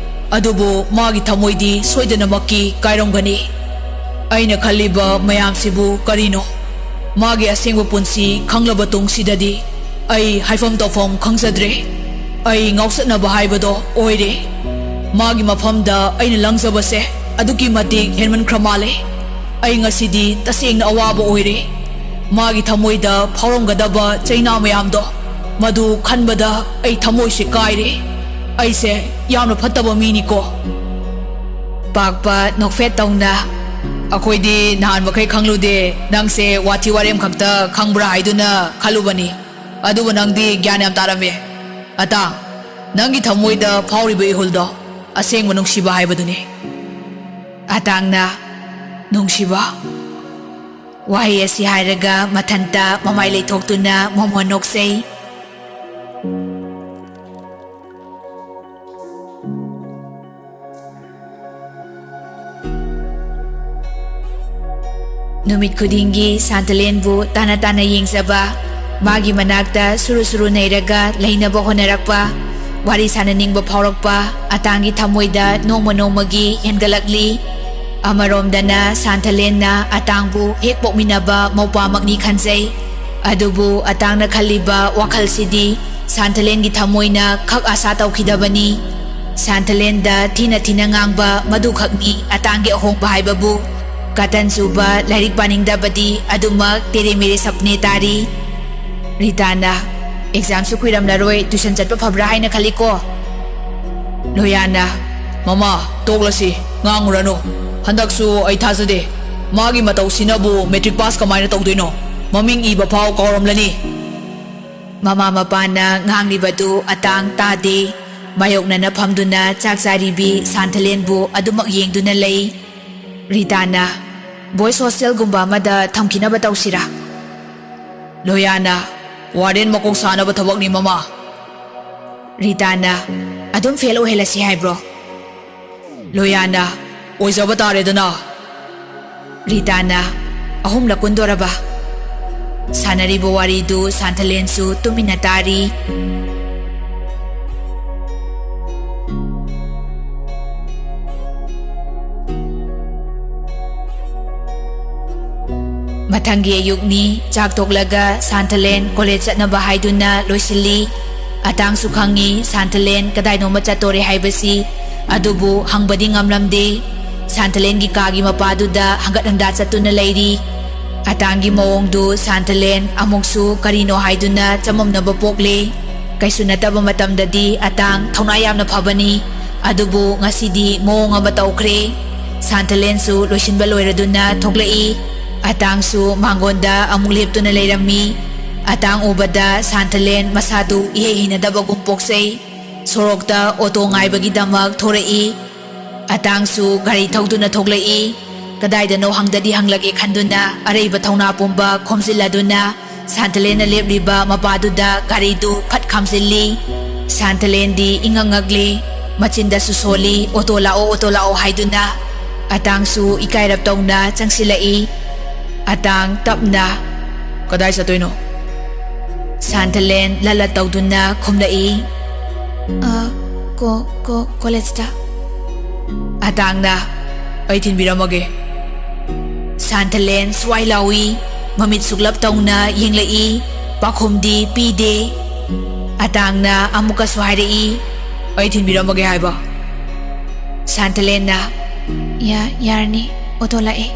ꯑꯗꯨꯕꯨ ꯃꯥꯒꯤ ꯊꯃꯣꯏꯗꯤ ꯁꯣꯏꯗꯅꯃꯛꯀꯤ ꯀꯥꯏꯔꯝꯒꯅꯤ꯫ ꯑꯩꯅ ꯈꯜꯂꯤꯕ ꯃꯌꯥꯝꯁꯤꯕꯨ ꯀꯔꯤꯅꯣ? ꯃꯥꯒꯤ ꯑꯁꯦꯡꯕ ꯄꯨꯟꯁꯤ ꯈꯪꯂꯕ ꯇꯨꯡꯁꯤꯗꯗꯤ ꯑꯩ ꯍꯥꯏꯐꯝ ꯇꯧꯐꯝ ꯈꯪꯖꯗ꯭ꯔꯦ꯫ ꯑꯩ ꯉꯥꯎꯆꯠꯅꯕ ꯍꯥꯏꯕꯗꯣ ꯑꯣꯏꯔꯦ꯫ ꯃꯥꯒꯤ ꯃꯐꯝꯗ ꯑꯩꯅ ꯂꯪꯖꯕꯁꯦ ꯑꯗꯨꯛꯀꯤ ꯃꯇꯤꯛ ꯍꯦꯟꯃꯟꯈ꯭ꯔ ꯃꯥꯜꯂꯦ꯫ ꯑꯩ ꯉꯁꯤꯗꯤ ꯇꯁꯦꯡꯅ ꯑꯋꯥꯕ ꯑꯣꯏꯔꯦ꯫ ꯃꯥꯒꯤ ꯊꯃꯣꯏꯗ ꯐꯥꯎꯔꯝꯒꯗꯕ ꯆꯩꯅꯥ ꯃꯌꯥꯝꯗꯣ, ꯃꯗꯨ ꯈꯟꯕꯗ ꯑꯩ ꯊꯃꯣꯏꯁꯦ ꯀꯥꯏꯔꯦ꯫ ꯑꯩꯁꯦ ꯌꯥꯝꯅ ꯐꯠꯇꯕ ꯃꯤꯅꯤꯀꯣ꯫ ꯄꯥꯛꯄ ꯅꯣꯛꯐꯦꯠ ꯇꯧꯅ, "ꯑꯩꯈꯣꯏꯗꯤ ꯅꯍꯥꯟ ꯃꯈꯩ ꯈꯪꯂꯨꯗꯦ, ꯅꯪꯁꯦ ꯋꯥꯊꯤ ꯋꯥꯔꯦꯝ ꯈꯛꯇ ꯈꯪꯕ꯭ꯔꯥ ꯍꯥꯏꯗꯨꯅ ꯈꯜꯂꯨꯕꯅꯤ꯫ ꯑꯗꯨꯕꯨ ꯅꯪꯗꯤ ꯒ꯭ꯌꯥꯟ ꯌꯥꯝ ꯇꯥꯔꯝꯃꯦ꯫ ꯑꯇꯥꯡ, ꯅꯪꯒꯤ ꯊꯃꯣꯏꯗ ꯐꯥꯎꯔꯤꯕ ꯏꯍꯨꯜꯗꯣ ꯑꯁꯦꯡꯕ ꯅꯨꯡꯁꯤꯕ ꯍꯥꯏꯕꯗꯨꯅꯤ꯫" ꯑꯇꯥꯡꯅ, "ꯅꯨꯡꯁꯤꯕ?" ꯋꯥꯍꯩ ꯑꯁꯤ ꯍꯥꯏꯔꯒ ꯃꯊꯟꯇ ꯃꯃꯥꯏ ꯂꯩꯊꯣꯛꯇꯨꯅ ꯃꯣꯃꯣꯟ ꯅꯣꯛꯆꯩ꯫ ꯅꯨꯃꯤꯠ ꯈꯨꯗꯤꯡꯒꯤ ꯁꯥꯟꯇꯂꯦꯟꯕꯨ ꯇꯥꯅ ꯇꯥꯅ ꯌꯦꯡꯖꯕ, ꯃꯥꯒꯤ ꯃꯅꯥꯛꯇ ꯁꯨꯔꯨ ꯁꯨꯔꯨ ꯅꯩꯔꯒ ꯂꯩꯅꯕ ꯍꯣꯠꯅꯔꯛꯄ, ꯋꯥꯔꯤ ꯁꯥꯟꯅꯅꯤꯡꯕ ꯐꯥꯎꯔꯛꯄ ꯑꯇꯥꯡꯒꯤ ꯊꯃꯣꯏꯗ ꯅꯣꯡꯃ ꯅꯣꯡꯃꯒꯤ ꯍꯦꯟꯒꯠꯂꯛꯂꯤ꯫ ꯑꯃꯔꯣꯝꯗꯅ ꯁꯥꯟꯊꯂꯦꯟꯅ ꯑꯇꯥꯡꯕꯨ ꯍꯦꯛ ꯄꯣꯛꯃꯤꯟꯅꯕ ꯃꯧꯄꯥꯃꯛꯅꯤ ꯈꯟꯖꯩ꯫ ꯑꯗꯨꯕꯨ ꯑꯇꯥꯡꯅ ꯈꯜꯂꯤꯕ ꯋꯥꯈꯜꯁꯤꯗꯤ ꯁꯥꯟꯊꯂꯦꯟꯒꯤ ꯊꯃꯣꯏꯅ ꯈꯛ ꯑꯥꯁꯥ ꯇꯧꯈꯤꯗꯕꯅꯤ꯫ ꯁꯥꯟꯊꯂꯦꯟꯗ ꯊꯤꯅ ꯊꯤꯅ ꯉꯥꯡꯕ ꯃꯗꯨꯈꯛꯅꯤ ꯑꯇꯥꯡꯒꯤ ꯑꯍꯣꯡꯕ ꯍꯥꯏꯕꯕꯨ꯫ ꯀꯇꯟ ꯆꯨꯕ ꯂꯥꯏꯔꯤꯛ ꯄꯥꯅꯤꯡꯗꯕꯗꯤ ꯑꯗꯨꯃꯛ ꯇꯦꯔꯦ ꯃꯦꯔꯦ ꯁꯞꯅꯦ ꯇꯥꯔꯤ꯫ ꯔꯤꯇꯥꯅ, "ꯑꯦꯛꯖꯥꯝꯁꯨ ꯀꯨꯏꯔꯝꯂꯔꯣꯏ, ꯇ꯭ꯌꯨꯁꯟ ꯆꯠꯄ ꯐꯕ꯭ꯔꯥ ꯍꯥꯏꯅ ꯈꯜꯂꯤꯀꯣ?" ꯂꯣꯌꯥꯅ, "ꯃꯃꯥ, ꯇꯣꯛꯂꯁꯤ, ꯉꯥꯡꯉꯨꯔꯅꯨ꯫ ꯍꯟꯗꯛꯁꯨ ꯑꯩ ꯊꯥꯖꯗꯦ꯫ ꯃꯥꯒꯤ ꯃꯇꯧꯁꯤꯅꯕꯨ ꯃꯦꯇ꯭ꯔꯤꯛ ꯄꯥꯁ ꯀꯃꯥꯏꯅ ꯇꯧꯗꯣꯏꯅꯣ? ꯃꯃꯤꯡ ꯏꯕ ꯐꯥꯎ ꯀꯥꯎꯔꯝꯂꯅꯤ꯫" ꯃꯃꯥ ꯃꯄꯥꯅ ꯉꯥꯡꯂꯤꯕꯗꯨ ꯑꯇꯥꯡ ꯇꯥꯗꯦ꯫ ꯃꯥꯌꯣꯛꯅꯅ ꯐꯝꯗꯨꯅ ꯆꯥꯛ ꯆꯥꯔꯤꯕꯤ ꯁꯥꯟꯊꯂꯦꯟꯕꯨ ꯑꯗꯨꯃꯛ ꯌꯦꯡꯗꯨꯅ ꯂꯩ꯫ ꯔꯤꯇꯥꯅ, "ꯕꯣꯏꯁ ꯍꯣꯁꯇꯦꯜꯒꯨꯝꯕ ꯑꯃꯗ ꯊꯝꯈꯤꯅꯕ ꯇꯧꯁꯤꯔꯥ?" ꯂꯣꯌꯥꯅ, "ꯋꯥꯔꯗꯦꯟ ꯃꯀꯣꯛ ꯁꯥꯅꯕ ꯊꯕꯛꯅꯤ, ꯃꯃꯥ꯫" ꯔꯤꯇꯥꯅ, "ꯑꯗꯨꯝ ꯐꯦꯜ ꯑꯣꯏꯍꯜꯂꯁꯤ ꯍꯥꯏꯕ꯭ꯔꯣ?" ꯂꯣꯌꯥꯅ, "ꯑꯣꯏꯖꯕ ꯇꯥꯔꯦꯗꯅ꯫" ꯔꯤꯇꯥꯅ, "ꯑꯍꯨꯝꯂꯛ ꯀꯨꯟꯗꯣꯔꯕ?" ꯁꯥꯟꯅꯔꯤꯕ ꯋꯥꯔꯤꯗꯨ ꯁꯥꯟꯊꯂꯦꯟꯁꯨ ꯇꯨꯃꯤꯟꯅ ꯇꯥꯔꯤ꯫ ꯃꯊꯪꯒꯤ ꯑꯌꯨꯛꯅꯤ꯫ ꯆꯥꯛ ꯇꯣꯛꯂꯒ ꯁꯥꯟꯊꯂꯦꯟ ꯀꯣꯂꯦꯖ ꯆꯠꯅꯕ ꯍꯥꯏꯗꯨꯅ ꯂꯣꯏꯁꯤꯜꯂꯤ꯫ ꯑꯇꯥꯡꯁꯨ ꯈꯪꯉꯤ ꯁꯥꯟꯊꯂꯦꯟ ꯀꯗꯥꯏꯅꯣꯃ ꯆꯠꯇꯣꯔꯦ ꯍꯥꯏꯕꯁꯤ, ꯑꯗꯨꯕꯨ ꯍꯪꯕꯗꯤ ꯉꯝꯂꯝꯗꯦ꯫ ꯁꯥꯟꯊꯂꯦꯟꯒꯤ ꯀꯥꯒꯤ ꯃꯄꯥꯗꯨꯗ ꯍꯪꯒꯠ ꯍꯟꯗꯥ ꯆꯠꯇꯨꯅ ꯂꯩꯔꯤ꯫ ꯑꯇꯥꯡꯒꯤ ꯃꯑꯣꯡꯗꯨ ꯁꯥꯟꯊꯂꯦꯟ ꯑꯃꯨꯛꯁꯨ ꯀꯔꯤꯅꯣ ꯍꯥꯏꯗꯨꯅ ꯆꯃꯝꯅꯕ ꯄꯣꯛꯂꯦ꯫ ꯀꯩꯁꯨ ꯅꯠꯇꯕ ꯃꯇꯝꯗꯗꯤ ꯑꯇꯥꯡ ꯊꯧꯅꯥ ꯌꯥꯝꯅ ꯐꯕꯅꯤ, ꯑꯗꯨꯕꯨ ꯉꯁꯤꯗꯤ ꯃꯑꯣꯡ ꯑꯃ ꯇꯧꯈ꯭ꯔꯦ꯫ ꯁꯥꯟꯊꯂꯦꯟꯁꯨ ꯂꯣꯏꯁꯤꯟꯕ ꯂꯣꯏꯔꯗꯨꯅ ꯊꯣꯛꯂꯛꯏ꯫ ꯑꯇꯥꯡꯁꯨ ꯃꯥꯡꯒꯣꯟꯗ ꯑꯃꯨꯛ ꯂꯦꯞꯇꯨꯅ ꯂꯩꯔꯝꯃꯤ꯫ ꯑꯇꯥꯡ ꯎꯕꯗ ꯁꯥꯟꯊꯂꯦꯟ ꯃꯁꯥꯗꯨ ꯏꯍꯩ ꯍꯩꯅꯗꯕꯒꯨꯝ ꯄꯣꯛꯆꯩ꯫ ꯁꯣꯔꯣꯛꯇ ꯑꯣꯇꯣ ꯉꯥꯏꯕꯒꯤꯗꯃꯛ ꯊꯣꯔꯛꯏ꯫ ꯑꯇꯥꯡꯁꯨ ꯒꯥꯔꯤ ꯊꯧꯗꯨꯅ ꯊꯣꯛꯂꯛꯏ꯫ ꯀꯗꯥꯏꯗꯅꯣ ꯍꯪꯗꯗꯤ ꯍꯪꯂꯒꯦ ꯈꯟꯗꯨꯅ ꯑꯔꯩꯕ ꯊꯧꯅꯥ ꯄꯨꯝꯕ ꯈꯣꯝꯖꯤꯜꯂꯗꯨꯅ ꯁꯥꯟꯊꯂꯦꯟꯅ ꯂꯦꯞꯂꯤꯕ ꯃꯄꯥꯗꯨꯗ ꯒꯥꯔꯤꯗꯨ ꯐꯠ ꯈꯥꯝꯖꯤꯜꯂꯤ꯫ ꯁꯥꯟꯊꯂꯦꯟꯗꯤ ꯏꯉꯛ ꯉꯛꯂꯤ꯫ ꯃꯆꯤꯟꯗꯁꯨ ꯁꯣꯜꯂꯤ, "ꯑꯣꯇꯣ ꯂꯥꯛꯑꯣ, ꯑꯣꯇꯣ ꯂꯥꯛꯑꯣ" ꯍꯥꯏꯗꯨꯅ꯫ ꯑꯇꯥꯡꯁꯨ ꯏꯀꯥꯏꯔꯞ ꯇꯧꯅ ꯆꯪꯁꯤꯜꯂꯛꯏ꯫ ꯑꯇꯥꯡ ꯇꯞꯅ, "ꯀꯗꯥꯏ ꯆꯠꯇꯣꯏꯅꯣ?" ꯁꯥꯟꯊꯂꯦꯟ ꯂꯠꯂꯠ ꯇꯧꯗꯨꯅ ꯈꯨꯝꯂꯛꯏ, "ꯑ, ꯀꯣ-, ꯀꯣ-, ꯀꯣꯂꯦꯖꯇ꯫" ꯑꯇꯥꯡꯅ, "ꯑꯩ ꯊꯤꯟꯕꯤꯔꯝꯃꯒꯦ꯫" ꯁꯥꯟꯊꯂꯦꯟ ꯁ꯭ꯋꯥꯏ ꯂꯥꯎꯏ꯫ ꯃꯃꯤꯠ ꯁꯨꯛꯂꯞ ꯇꯧꯅ ꯌꯦꯡꯂꯛꯏ꯫ ꯄꯥꯎꯈꯨꯝꯗꯤ ꯄꯤꯗꯦ꯫ ꯑꯇꯥꯡꯅ ꯑꯃꯨꯛꯀꯁꯨ ꯍꯥꯏꯔꯛꯏ, "ꯑꯩ ꯊꯤꯟꯕꯤꯔꯝꯃꯒꯦ ꯍꯥꯏꯕ꯫" ꯁꯥꯟꯊꯂꯦꯟꯅ, "ꯌꯥ-, ꯌꯥꯔꯅꯤ, ꯑꯣꯇꯣ ꯂꯥꯛꯑꯦ꯫"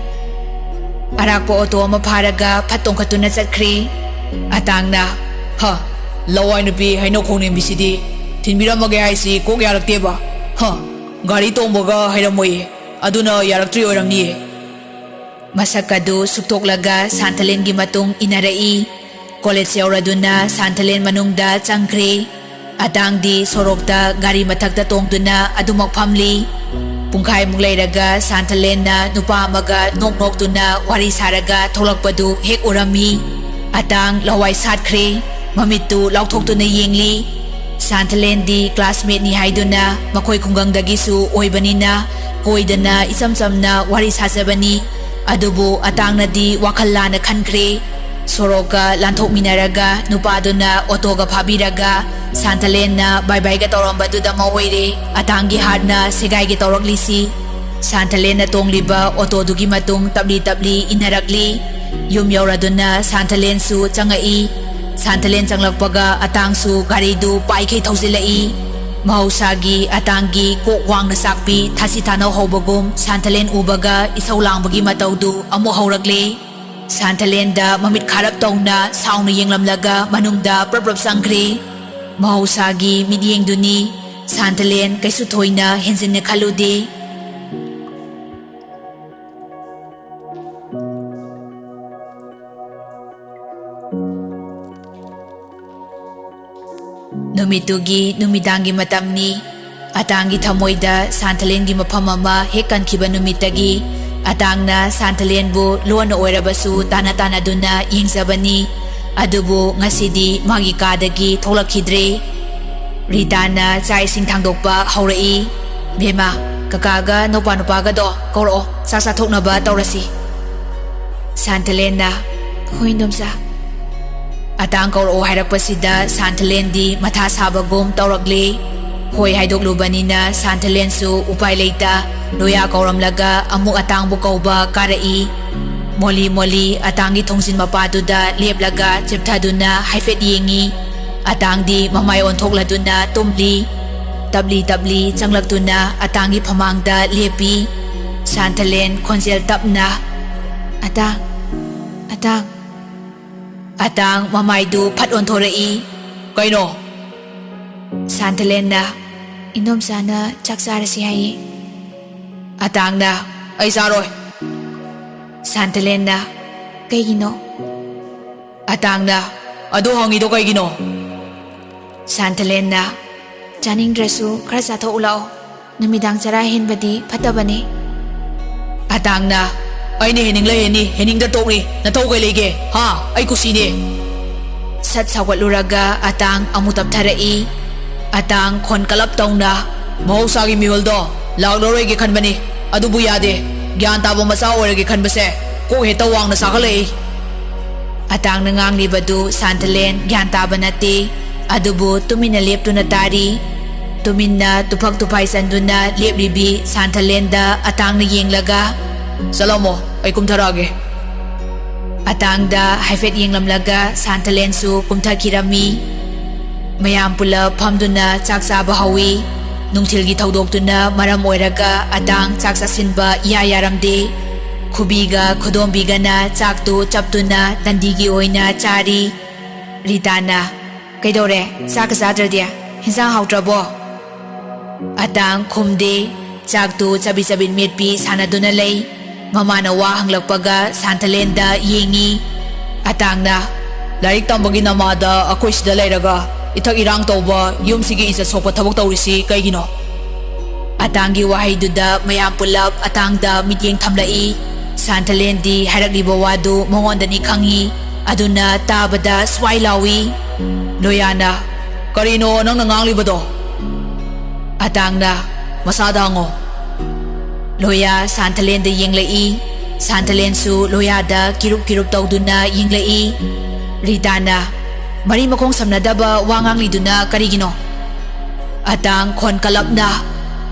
ꯑꯔꯥꯛꯄ ꯑꯣꯇꯣ ꯑꯃ ꯐꯥꯔꯒ ꯐꯠ ꯇꯣꯡꯈꯠꯇꯨꯅ ꯆꯠꯈ꯭ꯔꯦ꯫ ꯑꯇꯥꯡꯅ, "ꯍ, ꯂꯋꯥꯏ ꯅꯨꯄꯤ ꯍꯩꯅꯧ ꯈꯣꯡꯅꯦꯝꯕꯤꯁꯤꯗꯤ ꯊꯤꯟꯕꯤꯔꯝꯃꯒꯦ ꯍꯥꯏꯁꯤ ꯀꯣꯛ ꯌꯥꯔꯛꯇꯦꯕ꯫ ꯍ, ꯒꯥꯔꯤ ꯇꯣꯡꯕꯒ ꯍꯩꯔꯝꯃꯣꯏꯌꯦ, ꯑꯗꯨꯅ ꯌꯥꯔꯛꯇ꯭ꯔꯤ ꯑꯣꯏꯔꯝꯅꯤꯌꯦ꯫" ꯃꯁꯛ ꯑꯗꯨ ꯁꯨꯛꯇꯣꯛꯂꯒ ꯁꯥꯟꯊꯂꯦꯟꯒꯤ ꯃꯇꯨꯡ ꯏꯟꯅꯔꯛꯏ꯫ ꯀꯣꯂꯦꯖ ꯌꯧꯔꯗꯨꯅ ꯁꯥꯟꯊꯂꯦꯟ ꯃꯅꯨꯡꯗ ꯆꯪꯈ꯭ꯔꯦ꯫ ꯑꯇꯥꯡꯗꯤ ꯁꯣꯔꯣꯛꯇ ꯒꯥꯔꯤ ꯃꯊꯛꯇ ꯇꯣꯡꯗꯨꯅ ꯑꯗꯨꯃꯛ ꯐꯝꯂꯤ꯫ ꯄꯨꯡꯈꯥꯏꯃꯨꯛ ꯂꯩꯔꯒ ꯁꯥꯟꯊꯂꯦꯟꯅ ꯅꯨꯄꯥ ꯑꯃꯒ ꯅꯣꯛ ꯅꯣꯛꯇꯨꯅ ꯋꯥꯔꯤ ꯁꯥꯔꯒ ꯊꯣꯛꯂꯛꯄꯗꯨ ꯍꯦꯛ ꯎꯔꯝꯃꯤ꯫ ꯑꯇꯥꯡ ꯂꯋꯥꯏ ꯁꯥꯠꯈ꯭ꯔꯦ꯫ ꯃꯃꯤꯠꯇꯨ ꯂꯥꯎꯊꯣꯛꯇꯨꯅ ꯌꯦꯡꯂꯤ꯫ ꯁꯥꯟꯊꯂꯦꯟꯗꯤ ꯀ꯭ꯂꯥꯁꯃꯦꯠꯅꯤ ꯍꯥꯏꯗꯨꯅ ꯃꯈꯣꯏ ꯈꯨꯡꯒꯪꯗꯒꯤꯁꯨ ꯑꯣꯏꯕꯅꯤꯅ ꯀꯣꯏꯗꯅ ꯏꯆꯝ ꯆꯝꯅ ꯋꯥꯔꯤ ꯁꯥꯖꯕꯅꯤ꯫ ꯑꯗꯨꯕꯨ ꯑꯇꯥꯡꯅꯗꯤ ꯋꯥꯈꯜ ꯂꯥꯟꯅ ꯈꯟꯈ꯭ꯔꯦ꯫ ꯁꯣꯔꯣꯛꯀ ꯂꯥꯟꯊꯣꯛꯃꯤꯟꯅꯔꯒ ꯅꯨꯄꯥꯗꯨꯅ ꯑꯣꯇꯣꯒ ꯐꯥꯕꯤꯔꯒ ꯁꯥꯟꯊꯂꯦꯟꯅ ꯕꯥꯏ ꯕꯥꯏꯒ ꯇꯧꯔꯝꯕꯗꯨꯗ ꯃꯑꯣꯏꯔꯦ ꯑꯇꯥꯡꯒꯤ ꯍꯥꯔꯠꯅ ꯁꯦꯒꯥꯏꯒꯦ ꯇꯧꯔꯛꯂꯤꯁꯤ꯫ ꯁꯥꯟꯊꯂꯦꯟꯅ ꯇꯣꯡꯂꯤꯕ ꯑꯣꯇꯣꯗꯨꯒꯤ ꯃꯇꯨꯡ ꯇꯞꯂꯤ ꯇꯞꯂꯤ ꯏꯟꯅꯔꯛꯂꯤ꯫ ꯌꯨꯝ ꯌꯧꯔꯗꯨꯅ ꯁꯥꯟꯊꯂꯦꯟꯁꯨ ꯆꯪꯉꯛꯏ꯫ ꯁꯥꯟꯊꯂꯦꯟ ꯆꯪꯂꯛꯄꯒ ꯑꯇꯥꯡꯁꯨ ꯒꯥꯔꯤꯗꯨ ꯄꯥꯏꯈꯩ ꯊꯧꯖꯤꯜꯂꯛꯏ꯫ ꯃꯍꯧꯁꯥꯒꯤ ꯑꯇꯥꯡꯒꯤ ꯀꯣꯛ ꯋꯥꯡꯅ ꯆꯥꯛꯄꯤ ꯊꯥꯁꯤ ꯊꯥꯅꯧ ꯍꯧꯕꯒꯨꯝ ꯁꯥꯟꯊꯂꯦꯟ ꯎꯕꯒ ꯏꯁꯧ ꯂꯥꯡꯕꯒꯤ ꯃꯇꯧꯗꯨ ꯑꯃꯨꯛ ꯍꯧꯔꯛꯂꯦ꯫ ꯁꯥꯟꯊꯂꯦꯟꯗ ꯃꯃꯤꯠ ꯈꯥꯔꯞ ꯇꯧꯅ ꯁꯥꯎꯅ ꯌꯦꯡꯂꯝꯂꯒ ꯃꯅꯨꯡꯗ ꯄ꯭ꯔꯞ ꯄ꯭ꯔꯞ ꯆꯪꯈ꯭ꯔꯦ꯫ ꯃꯍꯧꯁꯥꯒꯤ ꯃꯤꯠꯌꯦꯡꯗꯨꯅꯤ꯫ ꯁꯥꯟꯊꯂꯦꯟ ꯀꯩꯁꯨ ꯊꯣꯏꯅ ꯍꯦꯟꯖꯤꯟꯅ ꯈꯜꯂꯨꯗꯦ꯫ ꯅꯨꯃꯤꯠꯇꯨꯒꯤ ꯅꯨꯃꯤꯗꯥꯡꯒꯤ ꯃꯇꯝꯅꯤ꯫ ꯑꯇꯥꯡꯒꯤ ꯊꯃꯣꯏꯗ ꯁꯥꯟꯊꯂꯦꯟꯒꯤ ꯃꯐꯝ ꯑꯃ ꯍꯦꯛ ꯀꯟꯈꯤꯕ ꯅꯨꯃꯤꯠꯇꯒꯤ ꯑꯇꯥꯡꯅ ꯁꯥꯟꯊꯂꯦꯟꯕꯨ ꯂꯣꯟꯅ ꯑꯣꯏꯔꯕꯁꯨ ꯇꯥꯟꯅ ꯇꯥꯟꯅꯗꯨꯅ ꯌꯦꯡꯖꯕꯅꯤ꯫ ꯑꯗꯨꯕꯨ ꯉꯁꯤꯗꯤ ꯃꯥꯒꯤ ꯀꯥꯗꯒꯤ ꯊꯣꯛꯂꯛꯈꯤꯗ꯭ꯔꯦ꯫ ꯔꯤꯇꯥꯅ ꯆꯥꯛ ꯏꯁꯤꯡ ꯊꯥꯡꯗꯣꯛꯄ ꯍꯧꯔꯛꯏ꯫ "ꯕꯦꯝꯃ, ꯀꯀꯥꯒ ꯅꯧꯄꯥ ꯅꯨꯄꯥꯒꯗꯣ ꯀꯧꯔꯛꯑꯣ, ꯆꯥꯛ ꯆꯥꯊꯣꯛꯅꯕ ꯇꯧꯔꯁꯤ꯫" ꯁꯥꯟꯊꯂꯦꯟꯅ, "ꯍꯣꯏ, ꯏꯟꯗꯣꯝꯆꯥ꯫" ꯑꯇꯥꯡ ꯀꯧꯔꯛꯑꯣ ꯍꯥꯏꯔꯛꯄꯁꯤꯗ ꯁꯥꯟꯊꯂꯦꯟꯗꯤ ꯃꯊꯥ ꯁꯥꯕꯒꯨꯝ ꯇꯧꯔꯛꯂꯦ꯫ ꯍꯣꯏ ꯍꯥꯏꯗꯣꯛꯂꯨꯕꯅꯤꯅ ꯁꯥꯟꯊꯂꯦꯟꯁꯨ ꯎꯄꯥꯏ ꯂꯩꯇ ꯂꯣꯌꯥ ꯀꯧꯔꯝꯂꯒ ꯑꯃꯨꯛ ꯑꯇꯥꯡꯕꯨ ꯀꯧꯕ ꯀꯥꯔꯛꯏ꯫ ꯃꯣꯂꯤ ꯃꯣꯂꯤ ꯑꯇꯥꯡꯒꯤ ꯊꯣꯡꯖꯤꯟ ꯃꯄꯥꯗꯨꯗ ꯂꯦꯞꯂꯒ ꯆꯦꯞꯊꯗꯨꯅ ꯍꯥꯏꯐꯦꯠ ꯌꯦꯡꯉꯤ꯫ ꯑꯇꯥꯡꯗꯤ ꯃꯃꯥꯏ ꯑꯣꯟꯊꯣꯛꯂꯗꯨꯅ ꯇꯨꯝꯂꯤ꯫ ꯇꯞꯂꯤ ꯇꯞꯂꯤ ꯆꯪꯂꯛꯇꯨꯅ ꯑꯇꯥꯡꯒꯤ ꯐꯃꯥꯡꯗ ꯂꯦꯞꯄꯤ꯫ ꯁꯥꯟꯊꯂꯦꯟ ꯈꯣꯟꯖꯦꯜ ꯇꯞꯅ, "ꯑꯇꯥꯡ, ꯑꯇꯥꯡ꯫" ꯑꯇꯥꯡ ꯃꯃꯥꯏꯗꯨ ꯐꯠ ꯑꯣꯟꯊꯣꯔꯛꯏ꯫ "ꯀꯩꯅꯣ?" ꯁꯥꯟꯊꯂꯦꯟꯅ, "ꯏꯟꯗꯣꯝꯆꯥꯅ ꯆꯥꯛ ꯆꯥꯔꯁꯤ ꯍꯥꯏꯌꯦ꯫" ꯑꯇꯥꯡꯅ, "ꯑꯩ ꯆꯥꯔꯣꯏ꯫" ꯁꯥꯟꯊꯂꯦꯟꯅ, "ꯀꯩꯒꯤꯅꯣ?" ꯑꯇꯥꯡꯅ, "ꯑꯗꯨ ꯍꯪꯉꯤꯗꯣ ꯀꯩꯒꯤꯅꯣ?" ꯁꯥꯟꯊꯂꯦꯟꯅ, "ꯆꯥꯅꯤꯡꯗ꯭ꯔꯁꯨ ꯈꯔ ꯆꯥꯊꯣꯛꯎ ꯂꯥꯛꯑꯣ꯫ ꯅꯨꯃꯤꯗꯥꯡ ꯆꯔꯥ ꯍꯦꯟꯕꯗꯤ ꯐꯠꯇꯕꯅꯤ꯫" ꯑꯇꯥꯡꯅ, "ꯑꯩꯅ ꯍꯦꯟꯅꯤꯡꯂ ꯍꯦꯟꯅꯤ, ꯍꯦꯟꯅꯤꯡꯗ ꯇꯣꯛꯅꯤ꯫ ꯅꯊꯧ ꯀꯩ ꯂꯩꯒꯦ? ꯍꯥ? ꯑꯩ ꯀꯨꯁꯤꯅꯦ꯫" ꯁꯠ ꯁꯥꯎꯒꯠꯂꯨꯔꯒ ꯑꯇꯥꯡ ꯑꯃꯨꯛ ꯇꯞꯊꯔꯛꯏ꯫ ꯑꯇꯥꯡ ꯈꯣꯟ ꯀꯂꯞ ꯇꯧꯅ, "ꯃꯍꯧꯁꯥꯒꯤ ꯃꯤꯍꯨꯜꯗꯣ ꯂꯥꯛꯂꯔꯣꯏꯒꯦ ꯈꯟꯕꯅꯤ, ꯑꯗꯨꯕꯨ ꯌꯥꯗꯦ꯫ ꯒ꯭ꯌꯥꯟ ꯇꯥꯕ ꯃꯆꯥ ꯑꯣꯏꯔꯒꯦ ꯈꯟꯕꯁꯦ ꯀꯣꯛ ꯍꯦꯛꯇ ꯋꯥꯡꯅ ꯆꯥꯈꯠꯂꯛꯏ꯫" ꯑꯇꯥꯡꯅ ꯉꯥꯡꯂꯤꯕꯗꯨ ꯁꯥꯟꯊꯂꯦꯟ ꯒ꯭ꯌꯥꯟ ꯇꯥꯕ ꯅꯠꯇꯦ, ꯑꯗꯨꯕꯨ ꯇꯨꯃꯤꯟꯅ ꯂꯦꯞꯇꯨꯅ ꯇꯥꯔꯤ꯫ ꯇꯨꯃꯤꯟꯅ ꯇꯨꯐꯛ ꯇꯨꯐꯥꯏ ꯆꯟꯗꯨꯅ ꯂꯦꯞꯂꯤꯕꯤ ꯁꯥꯟꯊꯂꯦꯟꯗ ꯑꯇꯥꯡꯅ ꯌꯦꯡꯂꯒ, "ꯆꯠꯂꯝꯃꯣ, ꯑꯩ ꯀꯨꯝꯊꯔꯛꯑꯒꯦ꯫" ꯑꯇꯥꯡꯗ ꯍꯥꯏꯐꯦꯠ ꯌꯦꯡꯂꯝꯂꯒ ꯁꯥꯟꯇꯂꯦꯟꯁꯨ ꯀꯨꯝꯊꯈꯤꯔꯝꯃꯤ꯫ ꯃꯌꯥꯝ ꯄꯨꯂꯞ ꯐꯝꯗꯨꯅ ꯆꯥꯛ ꯆꯥꯕ ꯍꯧꯏ꯫ ꯅꯨꯡꯊꯤꯜꯒꯤ ꯊꯧꯗꯣꯛꯇꯨꯅ ꯃꯔꯝ ꯑꯣꯏꯔꯒ ꯑꯇꯥꯡ ꯆꯥꯛ ꯆꯥꯁꯤꯟꯕ ꯏꯌꯥ ꯌꯥꯔꯝꯗꯦ꯫ ꯈꯨꯕꯤꯒ ꯈꯨꯗꯣꯝꯕꯤꯒꯅ ꯆꯥꯛꯇꯨ ꯆꯞꯇꯨꯅ ꯇꯟꯗꯤꯒꯤ ꯑꯣꯏꯅ ꯆꯥꯔꯤ꯫ ꯔꯤꯇꯥꯅ, "ꯀꯩꯗꯧꯔꯦ? ꯆꯥꯛꯀ ꯆꯥꯗ꯭ꯔꯗꯤ? ꯍꯤꯟꯖꯥꯡ ꯍꯥꯎꯇ꯭ꯔꯕꯣ?" ꯑꯇꯥꯡ ꯈꯨꯝꯗꯦ꯫ ꯆꯥꯛꯇꯨ ꯆꯕꯤꯠ ꯆꯕꯤꯠ ꯃꯦꯠꯄꯤ ꯁꯥꯟꯅꯗꯨꯅ ꯂꯩ꯫ ꯃꯃꯥꯅ ꯋꯥ ꯍꯪꯂꯛꯄꯒ ꯁꯥꯟꯇꯂꯦꯟꯗ ꯌꯦꯡꯉꯤ꯫ ꯑꯇꯥꯡꯅ, "ꯂꯥꯏꯔꯤꯛ ꯇꯝꯕꯒꯤ ꯅꯃꯥꯗ ꯑꯩꯈꯣꯏ ꯁꯤꯗ ꯂꯩꯔꯒ ꯏꯊꯛ ꯏꯔꯥꯡ ꯇꯧꯕ, ꯌꯨꯝꯁꯤꯒꯤ ꯏꯖꯠ ꯁꯣꯛꯄ ꯊꯕꯛ ꯇꯧꯔꯤꯁꯤ ꯀꯩꯒꯤꯅꯣ?" ꯑꯇꯥꯡꯒꯤ ꯋꯥꯍꯩꯗꯨꯗ ꯃꯌꯥꯝ ꯄꯨꯂꯞ ꯑꯇꯥꯡꯗ ꯃꯤꯠꯌꯦꯡ ꯊꯝꯂꯛꯏ꯫ ꯁꯥꯟꯇꯂꯦꯟꯗꯤ ꯍꯥꯏꯔꯛꯂꯤꯕ ꯋꯥꯗꯨ ꯃꯉꯣꯟꯗꯅꯤ ꯈꯪꯏ꯫ ꯑꯗꯨꯅ ꯇꯥꯕꯗ ꯁ꯭ꯋꯥꯏ ꯂꯥꯎꯏ꯫ ꯂꯣꯌꯥꯅ, "ꯀꯔꯤꯅꯣ ꯅꯪꯅ ꯉꯥꯡꯂꯤꯕꯗꯣ?" ꯑꯇꯥꯡꯅ, "ꯃꯁꯥꯗ ꯍꯪꯉꯣ꯫" ꯂꯣꯌꯥ ꯁꯥꯟꯇꯂꯦꯟꯗ ꯌꯦꯡꯂꯛꯏ꯫ ꯁꯥꯟꯇꯂꯦꯟꯁꯨ ꯂꯣꯌꯥꯗ ꯀꯤꯔꯨꯞ ꯀꯤꯔꯨꯞ ꯇꯧꯗꯨꯅ ꯌꯦꯡꯂꯛꯏ꯫ ꯔꯤꯇꯥꯅ, "ꯃꯔꯤ ꯃꯈꯣꯡ ꯁꯝꯅꯗꯕ ꯋꯥ ꯉꯥꯡꯂꯤꯗꯨꯅ ꯀꯔꯤꯒꯤꯅꯣ?" ꯑꯇꯥꯡ ꯈꯣꯟ ꯀꯂꯞꯅ,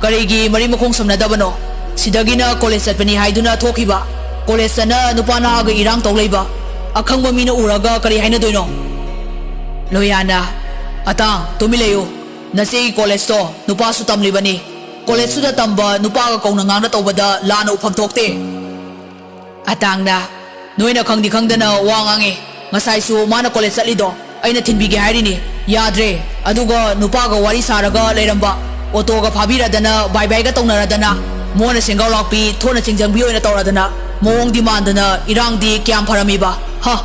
"ꯀꯔꯤꯒꯤ ꯃꯔꯤ ꯃꯈꯣꯡ ꯁꯝꯅꯗꯕꯅꯣ? ꯁꯤꯗꯒꯤꯅ ꯀꯣꯂꯦꯖ ꯆꯠꯄꯅꯤ ꯍꯥꯏꯗꯨꯅ ꯊꯣꯛꯈꯤꯕ, ꯀꯣꯂꯦꯖꯇꯅ ꯅꯨꯄꯥ ꯅꯍꯥꯒ ꯏꯔꯥꯡ ꯇꯧ ꯂꯩꯕ, ꯑꯈꯪꯕ ꯃꯤꯅ ꯎꯔꯒ ꯀꯔꯤ ꯍꯥꯏꯅꯗꯣꯏꯅꯣ?" ꯂꯣꯌꯥꯅ, "ꯑꯇꯥꯡ, ꯇꯨꯃꯤꯟ ꯂꯩꯌꯨ꯫ ꯅꯆꯦꯒꯤ ꯀꯣꯂꯦꯖꯇꯣ ꯅꯨꯄꯥꯁꯨ ꯇꯝꯂꯤꯕꯅꯤ꯫ ꯀꯣꯂꯦꯖꯇꯨꯗ ꯇꯝꯕ ꯅꯨꯄꯥꯒ ꯀꯧꯅ ꯉꯥꯡꯅ ꯇꯧꯕꯗ ꯂꯥꯟꯅ ꯎꯐꯝ ꯊꯣꯛꯇꯦ꯫" ꯑꯇꯥꯡꯅ, "ꯅꯣꯏꯅ ꯈꯪꯗꯤ ꯈꯪꯗꯅ ꯋꯥ ꯉꯥꯡꯉꯤ꯫ ꯉꯁꯥꯏꯁꯨ ꯃꯥꯅ ꯀꯣꯂꯦꯖ ꯆꯠꯂꯤꯗꯣ ꯑꯩꯅ ꯊꯤꯟꯕꯤꯒꯦ ꯍꯥꯏꯔꯤꯅꯤ, ꯌꯥꯗ꯭ꯔꯦ꯫ ꯑꯗꯨꯒ ꯅꯨꯄꯥꯒ ꯋꯥꯔꯤ ꯁꯥꯔꯒ ꯂꯩꯔꯝꯕ, ꯑꯣꯇꯣꯒ ꯐꯥꯕꯤꯔꯗꯅ, ꯕꯥꯏ ꯕꯥꯏꯒ ꯇꯧꯅꯔꯗꯅ, ꯃꯣꯟꯅ ꯁꯦꯡꯒꯥꯎ ꯂꯥꯛꯄꯤ, ꯊꯣꯠꯅ ꯆꯤꯡꯖꯪꯕꯤ ꯑꯣꯏꯅ ꯇꯧꯔꯗꯅ, ꯃꯑꯣꯡꯗꯤ ꯃꯥꯟꯗꯅ ꯏꯔꯥꯡꯗꯤ ꯀꯌꯥꯝ ꯐꯔꯝꯃꯤꯕ, ꯍ!"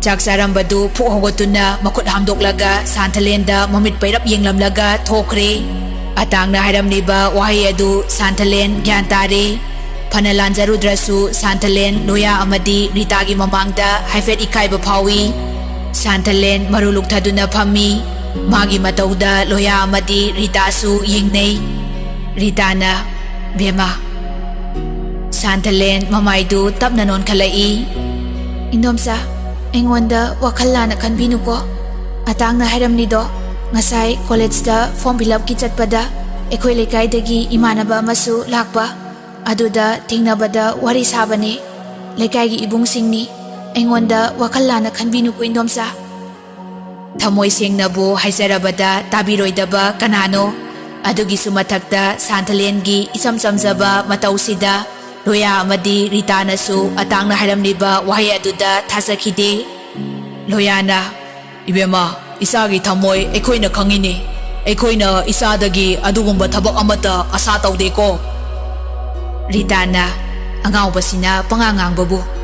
ꯆꯥꯛ ꯆꯥꯔꯝꯕꯗꯨ ꯐꯨꯛ ꯍꯧꯒꯠꯇꯨꯅ ꯃꯈꯨꯠ ꯍꯥꯝꯗꯣꯛꯂꯒ ꯁꯥꯟꯊꯂꯦꯟꯗ ꯃꯃꯤꯠ ꯄꯩꯔꯞ ꯌꯦꯡꯂꯝꯂꯒ ꯊꯣꯛꯈ꯭ꯔꯦ꯫ ꯑꯇꯥꯡꯅ ꯍꯥꯏꯔꯝꯂꯤꯕ ꯋꯥꯍꯩ ꯑꯗꯨ ꯁꯥꯟꯊꯂꯦꯟ ꯒ꯭ꯌꯥꯟ ꯇꯥꯔꯦ꯫ ꯐꯅ ꯂꯥꯟꯖꯔꯨꯗ꯭ꯔꯁꯨ ꯁꯥꯟꯊꯂꯦꯟ ꯂꯣꯌꯥ ꯑꯃꯗꯤ ꯔꯤꯇꯥꯒꯤ ꯃꯃꯥꯡꯗ ꯍꯥꯏꯐꯦꯠ ꯏꯀꯥꯏꯕ ꯐꯥꯎꯏ꯫ ꯁꯥꯟꯊꯂꯦꯟ ꯃꯔꯨ ꯂꯨꯛꯊꯗꯨꯅ ꯐꯝꯃꯤ꯫ ꯃꯥꯒꯤ ꯃꯇꯧꯗ ꯂꯣꯌꯥ ꯑꯃꯗꯤ ꯔꯤꯇꯥꯁꯨ ꯌꯦꯡꯅꯩ꯫ ꯔꯤꯇꯥꯅ, "ꯕꯦꯝꯃ꯫" ꯁꯥꯟꯊꯂꯦꯟ ꯃꯃꯥꯏꯗꯨ ꯇꯞꯅ ꯅꯣꯟꯈꯠꯂꯛꯏ꯫ "ꯏꯟꯗꯣꯝꯆꯥ, ꯑꯩꯉꯣꯟꯗ ꯋꯥꯈꯜ ꯂꯥꯟꯅ ꯈꯟꯕꯤꯅꯨꯀꯣ꯫ ꯑꯇꯥꯡꯅ ꯍꯥꯏꯔꯝꯂꯤꯗꯣ, ꯉꯁꯥꯏ ꯀꯣꯂꯦꯖꯇ ꯐꯣꯔꯝ ꯐꯤꯜ ꯑꯞꯀꯤ ꯆꯠꯄꯗ ꯑꯩꯈꯣꯏ ꯂꯩꯀꯥꯏꯗꯒꯤ ꯏꯃꯥꯟꯅꯕ ꯑꯃꯁꯨ ꯂꯥꯛꯄ꯫ ꯑꯗꯨꯗ ꯊꯦꯡꯅꯕꯗ ꯋꯥꯔꯤ ꯁꯥꯕꯅꯤ꯫ ꯂꯩꯀꯥꯏꯒꯤ ꯏꯕꯨꯡꯁꯤꯡꯅꯤ꯫ ꯑꯩꯉꯣꯟꯗ ꯋꯥꯈꯜ ꯂꯥꯟꯅ ꯈꯟꯕꯤꯅꯨꯀꯣ, ꯏꯟꯗꯣꯝꯆꯥ꯫ ꯊꯃꯣꯏ ꯁꯦꯡꯅꯕꯨ ꯍꯥꯏꯖꯔꯕꯗ ꯇꯥꯕꯤꯔꯣꯏꯗꯕ ꯀꯅꯥꯅꯣ? ꯑꯗꯨꯒꯤꯁꯨ ꯃꯊꯛꯇ ꯁꯥꯟꯊꯂꯦꯟꯒꯤ ꯏꯆꯝ ꯆꯝꯖꯕ ꯃꯇꯧꯁꯤꯗ ꯂꯣꯌꯥ ꯑꯃꯗꯤ ꯔꯤꯇꯥꯅꯁꯨ ꯑꯇꯥꯡꯅ ꯍꯥꯏꯔꯝꯂꯤꯕ ꯋꯥꯍꯩ ꯑꯗꯨꯗ ꯊꯥꯖꯈꯤꯗꯦ꯫ ꯂꯣꯌꯥꯅ, "ꯏꯕꯦꯝꯃ, ꯏꯆꯥꯒꯤ ꯊꯃꯣꯏ ꯑꯩꯈꯣꯏꯅ ꯈꯪꯉꯤꯅꯤ꯫ ꯑꯩꯈꯣꯏꯅ ꯏꯆꯥꯗꯒꯤ ꯑꯗꯨꯒꯨꯝꯕ ꯊꯕꯛ ꯑꯃꯠꯇ ꯑꯁꯥ ꯇꯧꯗꯦꯀꯣ꯫" ꯔꯤꯇꯥꯅ, "ꯑꯉꯥꯎꯕꯁꯤꯅ ꯄꯉꯥꯡ ꯉꯥꯡꯕꯕꯨ꯫